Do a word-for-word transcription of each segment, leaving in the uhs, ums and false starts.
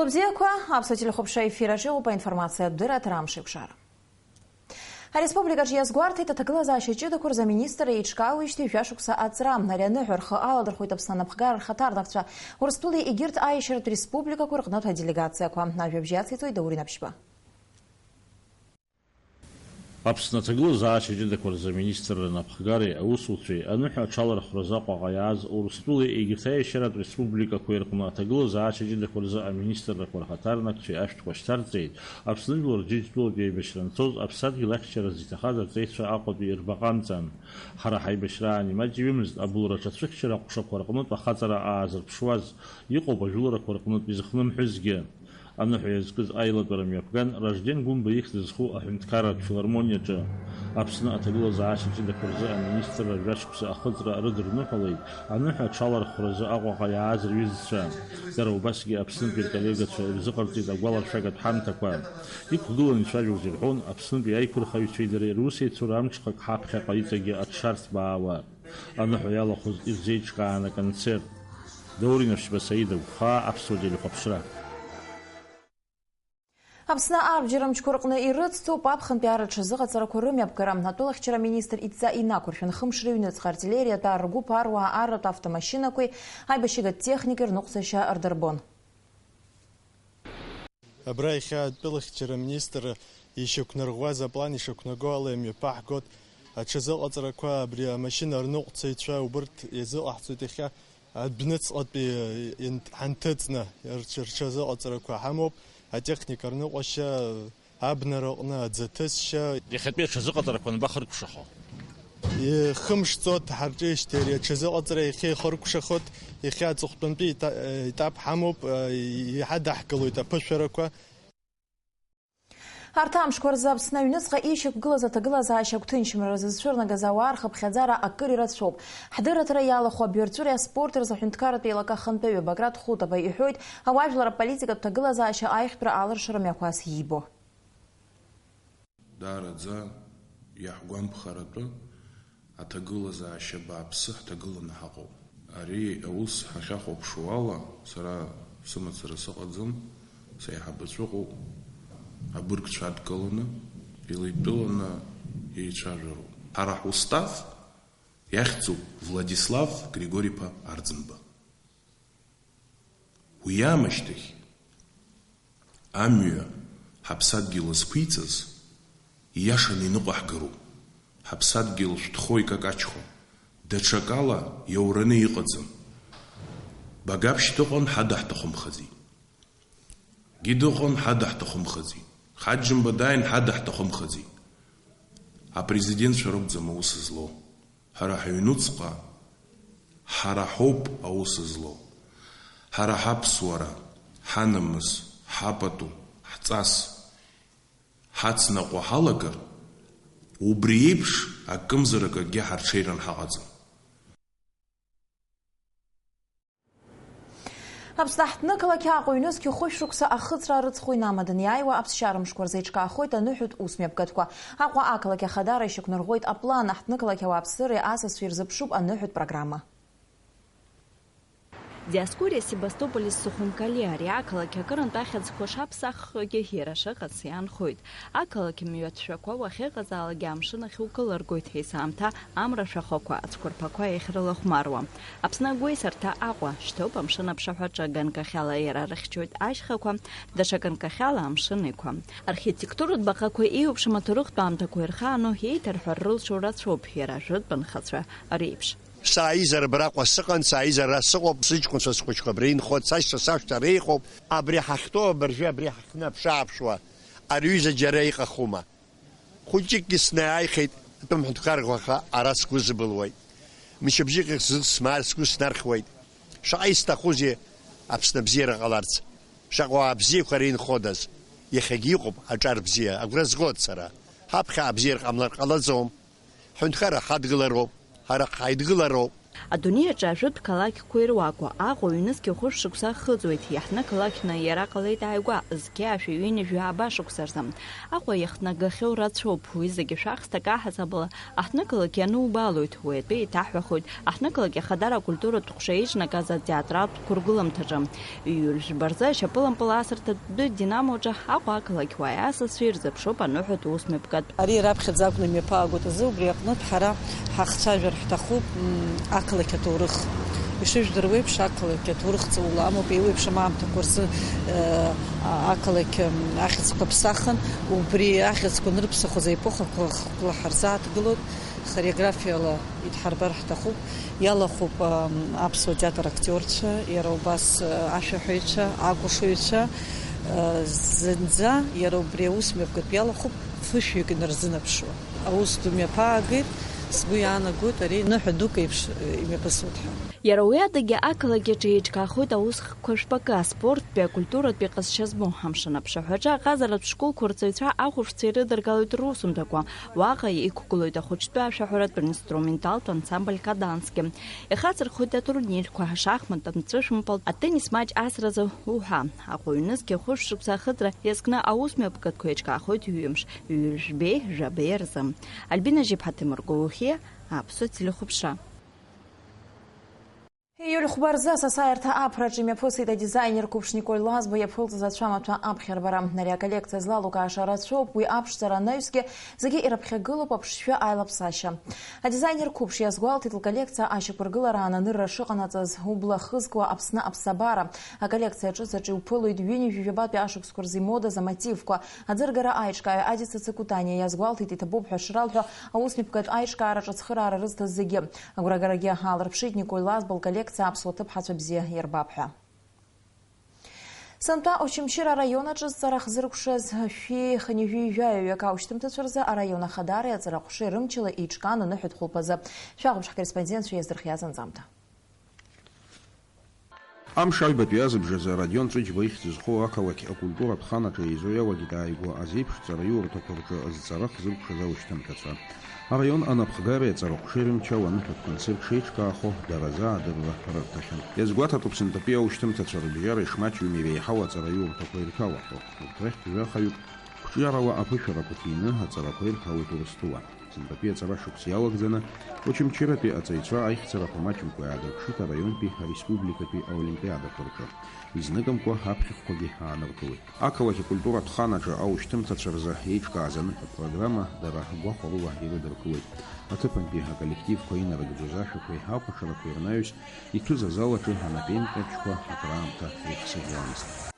Бзиақәа, аԥсуа телехәаԥшра ефир аҿы иҟоуп аинформациатә дырраҭара Амш еиқәшара. Ареспубликаҿы иазгәарҭеит аҭагылазаашьа ҷыдақәа рзы аминистрра еиҿкаауеижьҭеи жәа-шықәса аҵра. Ари аныҳәа рхы аладырхәеит Аԥсны анапхгара рхаҭарнакцәа, Урыстәылеи егьырҭ аиашьаратә республикақәа рҟнытә аделегациақәа. Ажәабжь иациҵоит Даур Инаԥшьба. Аԥсны аҭагылазаашьа ҷыдақәа рзы аминистрра напхгареи аусуцәеи аныҳәа аҽалархәразы Аҟәаҟа иааз Урыстәылеи егьырҭ аиашьаратә республикақәеи рҟны аҭагылазаашьа ҷыдақәа рзы аминистррақәа рхаҭарнакцәеи ашәҭқәа шьҭарҵеит. Аԥсны жәлар Џьынџьтәылатәи аибашьра анцоз аԥсадгьыл ахьчаразы иҭахаз арҵеицәа Аҟәатәи ирбаҟа амҵан. Ҳара ҳаибашьраан имаҷҩымызт, абылра аҽацәыхьчара аҟәшақәа рҟнытә ахаҵара аазырԥшуаз, иҟоуп ажәыларақәа рҟнытә изыхнымҳәызгьы. Аныҳәа иазкыз аилатәара мҩаԥган Ражден Гәымба ихьӡ зху аҳәынҭқарратә филармониаҿы. Аԥсны аҭагылазаашьа ҷыдақәа рзы аминистрра жәашықәса ахыҵра рыдырныҳәалеит аныҳәа аҽалархәразы Аҟәаҟа иааз рҩызцәа. Дара убасгьы Аԥснытәи рколлегацәа ирзыҟарҵеит агәаларшәагатә ҳамҭақәа. Иқәгыланы ицәажәоз ирҳәон Аԥснытәи аиқәырхаҩцәеи дареи русеицура амҽхак ҳаԥхьаҟа иҵегьы аҽшарҭбаауа. Аныҳәа иалахәыз ирзеиҿкаан аконцерт. Даур Инаԥшьба, Саида Гәхаа, аԥсуа телехәаԥшра. Аԥсны арбџьара мчқәа рҟны ирыцҭоуп аԥхынтәи ар рҽазыҟаҵарақәа рымҩаԥгара. Атәылахьчара аминистр идҵа инақәыршәан, хымш рыҩныҵҟа артиллериатә ар ргәыԥ, аруаа арратә автомашьынақәеи аибашьыгатә техникеи рныҟәцашьа рдырбон. Абра иахьа атәылахьчара аминистр ишьақәнарӷәӷәаз аплан ишақәнаго ала имҩаԥаҳгоит аҽазыҟаҵарақәа, абри амашьына рныҟәцаҩцәа убырҭ иазыҟаҳҵоит иахьа. Адәныҵҟатәи, э, инт-, ҳанҭыҵны рҽ-, рҽазыҟаҵарақәа ҳамоуп, атехника рныҟәашьа, абнараҟны аӡаҭысшьа. Иахьатәи аҽазыҟаҵарақәа анбахыркәшахо? Ихымш ҵуеит ҳарҿиижьҭеи ари аҽазыҟаҵара иахьа ихыркәшахоит, иахьа аҵыхәтәантәи ита-, э, етап ҳамоуп, э, иҳадаҳкылоит аԥышәарақәа. Арҭ амшқәа рзы Аԥсны аҩныҵҟа ишьақәгылаз аҭагылазаашьа агәҭынчымра рзы зцәырнагаз ауаа рхыԥхьаӡара акыр ирацәоуп. Ҳдырраҭара иалахәу абаҩрҵәыреи аспорти рзы аҳәынҭқарратә еилакы ахантәаҩы Баграт Хутова иҳәоит, ауаажәлар аполитикатә ҭагылазаашьа аиӷьтәра алыршара мҩақәас иибо. Даараӡа иаҳгәамԥхаратәы аҭагылазаашьа бааԥсы ҳҭагыланы ҳаҟоуп. Ари аус ҳахьахәаԥшуа ала, сара сымацара сыҟаӡам, саиҳабацәа ыҟоуп, абыргцәа адкыланы, илеидтәыланы еицәажәароуп. Ҳара ҳустав иахьӡуп Владислав Григори-иԥа Арӡынба. Уи аамышьҭахь амҩа ҳаԥсадгьыл азқәиҵаз ииашаны иныҟәаҳгароуп. Ҳаԥсадгьыл шәҭхо икакаҷхон, даҽакала иаураны иҟаӡам. Багаԥшь дыҟан, ҳадаҳҭахымхаӡеит. Гида ыҟан, ҳадаҳҭахымхаӡеит. Хаџьымба дааин, ҳадаҳҭахымхаӡеит. Апрезидентцәа ракәӡам аус злоу. Ҳара ҳаҩнуҵҟа, ҳара ҳоуп аус злоу. Ҳара ҳаԥсуара, ҳанамыс, ҳапату, ҳҵас, ҳацныҟәо ҳалагар, убри еиԥш акымзарак акгьы ҳарҽеиран ҳаҟаӡам. Аԥсны аҳҭнықалақь Аҟәа ҩнызқь хәышә шықәса ахыҵра арыцхә инамаданы иааиуа аԥсшьара мшқәа рзы еиҿкаахоит аныҳәатә ус мҩаԥгатәқәа. Аҟәа ақалақь Ахадара ишьақәнарӷәӷәеит аплан, аҳҭнықалақь ауааԥсыреи асасцәеи ирзыԥшуп аныҳәатә программа. Диоскуриа Себастополис Сухумкали ари ақалақь акырынтә ахьӡқәа шаԥсаххьоугьы иара шыҟац иаанхоит. Ақалақь мҩаҭшәақәа уахьыҟазаалакгьы амшын ахь укылыргоит, есаамҭа амра шәахәақәа, ацәқәырԥақәа иахьрылахәмаруа. Аԥсны агәеисырҭа Аҟәа шьҭоуп амшын аԥшаҳәаҿы, ганкахьала иара рыхьчоит ашьхақәа, даҽа ганкахьала амшын иқәа. Архитектуратә баҟақәа еиуеиԥшым аҭоурыхтә аамҭақәа ирхаану, еиҭарҳәар рылшо рацәоуп иара ажәытә анхацәа реиԥш. Сааизар абраҟа сыҟан, сааизар ара сыҟоуп, сыҷкәынцәа схәыҷқәа абра инхоит, сашьцәа сашьцәа реихоуп. Абри ҳахьтәоу абыржәы абри ҳахьныԥшааԥшуа, ари ҩыза џьара иҟахума? Хәыҷыкгьы снеиааихеит, атәым ҳәынҭқарра ӷәӷәаха ара сгәы зыбылуеит. Мчыбжьык ахь сзы смаар сгәы снархьуеит. Шаҟа исҭахузеи Аԥсны абзиара ҟаларц? Шаҟа ауаа бзиақәа ара инходаз? Иахьагьы иҟоуп аҿар бзиа, агәра згоит сара. Ҳаԥхьа абзиара ҟамлар ҟалаӡом. Ҳҳәынҭқарра ҳадгылароуп, ҳара ҳаидгылароуп. Адунеи аҿы ажәытә қалақьқәа ируаку Аҟәа ҩнызқьи хәышә шықәса ахыҵуеит, иаҳҭны қалақьны иара ҟалеит ааигәа, зқьи ашәи ҩынҩажәи ааба шықәса рзы. Аҟәа иахнагахьоу рацәоуп, уи зегьы шәахсҭак аҳасабала аҳҭнықалақь ианубаалоит, уи атәы еиҭаҳҳәахоит аҳҭнықалақь Ахадара акультуратә ҟәша еиҿнаказ атеатралтә қәыргәламҭаҿы. Июль жәба рзы ашьапылампыл асырҭатә дәы Динамо аҿы Аҟәа ақалақь уааи асасцәеи ирзыԥшуп аныҳәатә усмҩаԥгатә. Ари раԥхьаӡа акәны имҩаԥаагоит азы, убри аҟнытә ҳара ҳахцәажәар ҳҭахуп, м, ақалақь аҭоурых. Ишыжәдыруа еиԥш, ақалақь аҭоурых ҵаулан амоуп, еиуеиԥшым аамҭақәа рзы, э, а-, ақалақь, м, ахьӡқәа ԥсахын, убри ахьӡқәа анырԥсахоз аепохақәа хкла ҳарзааҭгылоит, хореографиала идҳарбар ҳҭахуп. Иалахәуп, ам, аԥсуа театр актиорцәа, иара убас, а, ашәаҳәаҩцәа, акәашаҩцәа, а, зынӡа иара убри аус мҩаԥгатә иалахәуп, фышәҩык инарзынаԥшуа. Аус ду мҩаԥаагеит, сгәы иаанагоит, ари ныҳәа дук еиԥш, а, имҩаԥысуеит ҳәа. Иара уи адагьы ақалақь аҿы еиҿкаахоит аусхкқәа жәпакы, аспорттәи, акультуратәи ҟазшьа змоу, амшын аԥшаҳәаҿы аҟазаратә школқәа рҵаҩцәа ахәаԥшцәа ирыдыргалоит русумҭақәа. Уаҟа иқәгылоит ахәыҷтәы ашәаҳәаратә инструменталтә ансамбль Кадански. Ихацырхоит атурнирқәа, ашахматтә, амҵәышәымпалтә, атеннис матч асразы уҳәа. Аҟәа ҩнызқьи хәышә шықәса ахыҵра иазкны аусмҩаԥгатәқәа еиҿкаахоит ҩымш, ҩажәбеи жәабеи рзы. Альбина Жьиԥҳа, Ҭемыр Гәыухиа, Аԥсуа телехәаԥшра. Июль хәба рзы асасааирҭа аԥраҿы имҩаԥысит адизаинер қәыԥш Николь Лазба иаԥылҵаз ацәамаҭәа аԥхьарбара. Ари аколлекциа злалукааша рацәоуп, уи аԥшӡара анаҩсгьы зегьы ирыԥхьагылоуп аԥшшәы аилаԥсашьа. Адизаинер қәыԥш иазгәалҭеит лколлекциа ашьақәыргылараан анырра шыҟанаҵаз, убла хызкуа Аԥсны аԥсабара. Аколлекциа ҿыц аҿы иуԥылоит ҩынҩажәи жәабатәи ашықәсқәа рзы имодаз амотивқәа. Аӡыргара аиҿкааҩ Адиса Цыкутаниа иазгәалҭеит, иҭабуп ҳәа шралҳәо аусмҩаԥгатә аиҿкаараҿы ацхыраара рызҭаз зегьы. Агәрагарагьы аалырԥшит Николь Лазба лколлекциа аԥсуа ҭыԥҳацәа бзиа ирбап ҳәа. Сынтәа Очамчыра араион аҿы зҵара хзыркәшаз шәи хынҩажәи жәаҩаҩык аушьҭымҭацәа рзы араион ахадареи аҵараҟәшеи рымчала еиҿкаан аныҳәатә хәылԥазы. Шәахәаԥш ҳкорреспондентцәа иаздырхиаз анҵамҭа. Амш аҩбатәи азыбжазы Родион Ҵәыџьба ихьӡ зхоу ақалақь акультуратә хан аҿы еизо иалагеит ааигәа азеиԥш ҵараиурҭақәа рҿы зҵара хзыркәшаз аушьҭымҭацәа. Араион анапхгареи аҵараҟәшеи рымчала аныҳәатә концерт шеиҿкаахо дара рзы адырра рырҭахьан. Иазгәаҭатәуп сынтәатәи аушьҭымҭацәа рыбжьара ишмаҷҩым иреиҳау аҵараиурҭақәа ирҭалахьоу. Урҭ рахьтә жәахаҩык қәҿиарала аԥышәарақәа ҭины аҵарақәа ирҭалоит Урыстәыла. Сынтәатәи аҵара шықәс иалагӡаны, Очамчыратәи аҵаҩцәа аихьӡарақәа маҷымкәа иаадырԥшит араионтәи ареспубликатәи аолимпиадақәа рҿы, изныкымкәа аԥхьахәқәагьы ааныркылеит. Ақалақь акультуратә хан аҿы аушьҭымҭацәа рзы еиҿкааз аныҳәатә программа дара гәахәарыла ирыдыркылеит. Аҭыԥантәи аколлективқәа инарыгӡоз ашәақәеи акәашарақәеи рнаҩс, иҭәыз азал аҿы анапеинҟьабжьқәа акраамҭа еихсыӷьуамызт.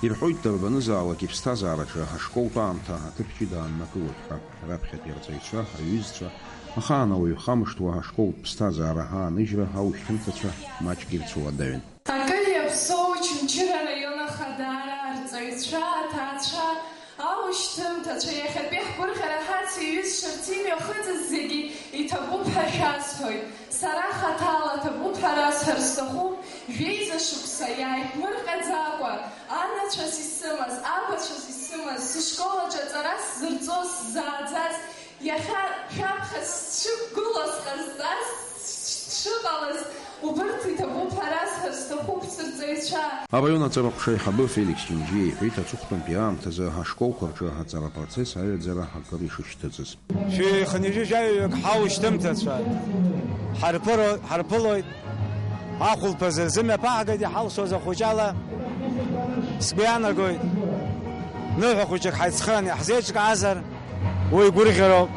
Ирҳәоит, дарбанызаалак иԥсҭазаараҿы ашколтә аамҭа аҭыԥ ҷыда ааннакылоит ҳәа. Раԥхьатәи арҵаҩцәа, аҩызцәа, ахаан ауаҩ хамышҭуа ашколтә ԥсҭазаара ааныжьра аушьҭымҭацәа маҷк ирцәыуадаҩын. Акыр иаԥсоу Очамчыра араион ахадара, арҵаҩцәа, аҭаацәа, аушьҭымҭацәа, иахьатәи ҳгәырӷьара ҳацеиҩызшарц имҩахыҵыз зегьы иҭабуп ҳәа шәасҳәоит. Сара хаҭала ҭабуп ҳәа расҳәар сҭахуп, жәеиза шықәса иааиԥмырҟьаӡакәа, анацәас исымаз, абацәас исымаз, сышкол аҿы аҵара сзырҵоз, сзааӡаз, иахьа шәаԥхьа сшықәгылоу, сҟазҵаз, сшыҟалаз, убырҭ иҭабуп ҳәа расҳәар сҭахуп, сырҵаҩцәа. Араион аҵараҟәша аиҳабы Феликс Ҷынџьиа иҳәеит, аҵыхәтәантәи аамҭазы ашколқәа рҿы аҵара апроцесс аҩаӡара акыр ишышьҭыҵыз. Шәи хынҩажәи жәаҩаҩык ҳаушьҭымҭацәа ҳарԥыро-, ҳарԥылоит, ахәылԥазы рзымҩаԥаҳгеит иҳалшоз ахәыҷала. Сгәы иаанагоит, ныҳәа хәыҷык ҳаицхыраан иаҳзеиҿкаазар, уи гәырӷьароуп.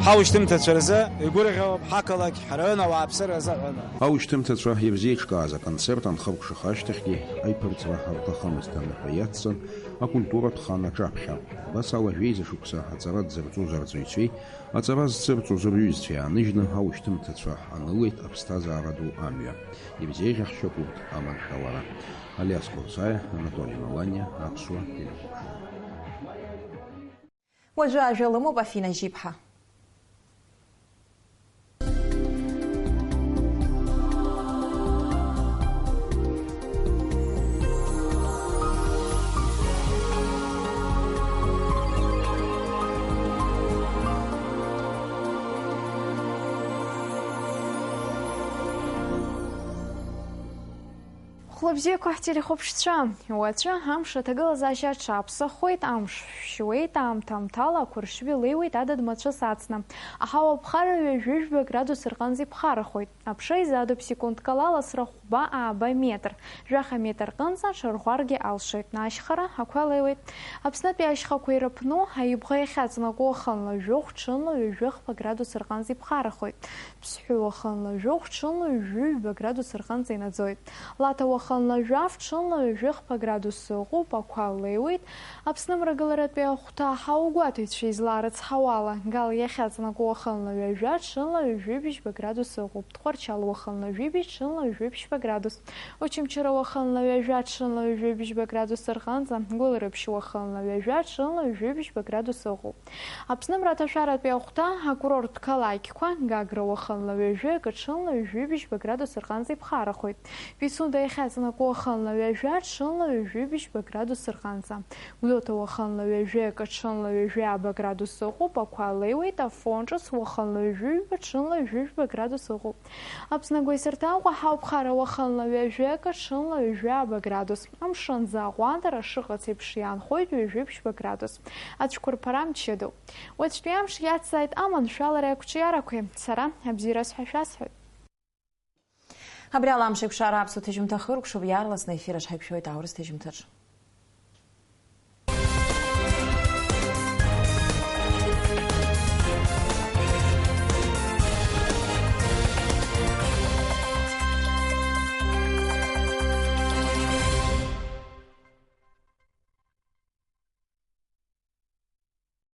Ҳаушьҭымҭацәа рзы игәырӷьауп ҳақалақь ҳрыҩны ауааԥсыра азыҳәан. Аушьҭымҭацәа ирзеиҿкааз аконцерт анхыркәшаха ашьҭахьгьы аиԥырҵра рҭахымызт аныҳәа иацҵан, акультуратә хан аҿаԥхьа. Абас ала жәеиза шықәса аҵара дзырҵоз арҵаҩцәеи аҵара зцырҵоз рҩызцәеи ааныжьны аушьҭымҭацәа анылеит аԥсҭазаара ду амҩа. Ирзеиӷьаҳшьап урҭ аманшәалара. Алиас Курсаиа, Анатоли Маланиа, Аԥсуа телехәаԥшра. Уажәы ажәа лымоуп Афина Жьиԥҳа. Хәлыбзиақәа ҳтелехәаԥшцәа, уаҵәы амш аҭагылазаашьа аҽаԥсахуеит, амш шәшьуеит, аамҭа-аамҭала ақәыршҩы леиуеит адыд-мацәыс ацны. Аҳауа ԥхара ҩажәи жәба градус рҟынӡа иԥхарахоит. Аԥша изадуп секундк ала ласра хәба ааба метр, жәаха метр рҟынӡа аҽарӷәӷәаргьы алшоит, ашьхара ақәа леиуеит. Аԥснытәи ашьхақәа ирыԥну, аҩыбӷа иахьаҵанакуа уахынла жәохә, ҽынла ҩажәи хԥа градус рҟынӡа иԥхарахоит. Ԥсҳәы уахынла жәохә, ҽынла ҩажәи ҩба градус рҟынӡа инаӡоит. Лаҭа уахынла жәаф, ҽынла ҩажәи хԥа градус ыҟоуп, ақәа леиуеит. Аԥсны мрагыларатәи ахәҭа аҳауагәаҭаҩцәа излаарыцҳауала, Гал иахьаҵанакуа уахынла ҩажәа, ҽынла ҩажәи бжьба градус ыҟоуп. Тҟәарчал уахынла жәибжь, ҽынла ҩажәи бжьба градус. Очамчыра уахынла ҩажәа, ҽынла ҩажәи бжьба градус рҟынӡа, Гәылрыԥшь уахынла ҩажәа, ҽынла ҩажәи бжьба градус ыҟоуп. Аԥсны мраҭашәаратәи ахәҭа акурорттә қалақьқәа, Гагра уахынла ҩажәи акы, ҽынла ҩажәи бжьба градус рҟынӡа иԥхарахоит. Пицунда иахьаҵанакуа уахынла ҩажәа, ҽынла ҩажәи бжьба градус рҟынӡа. Гәдоуҭа уахынла ҩажәи акы, ҽынла ҩажәи ааба градус ыҟоуп, ақәа леиуеит, афон ҿыц уахынла ҩажәи ҩба, ҽынла ҩажәи жәба градус ыҟоуп. Аԥсны агәеисырҭа Аҟәа ҳауԥхара уахынла ҩажәи акы, ҽынла ҩажәи ааба градус. Амшынӡы аҟәандара шыҟац еиԥш иаанхоит ҩажәи ԥшьба градус. Ацәқәырԥара мчыдоуп. Уаҵәтәи амш иацзааит аманшәалареи ақәҿиарақәеи. Сара абзиараз ҳәа шәасҳәоит. Абри ала амш еиқәшара аԥсуа ҭыжьымҭа хыркәшоуп, иаарласны аефир аҿы ҳаиқәшәоит аурыс ҭыжьымҭаҿ.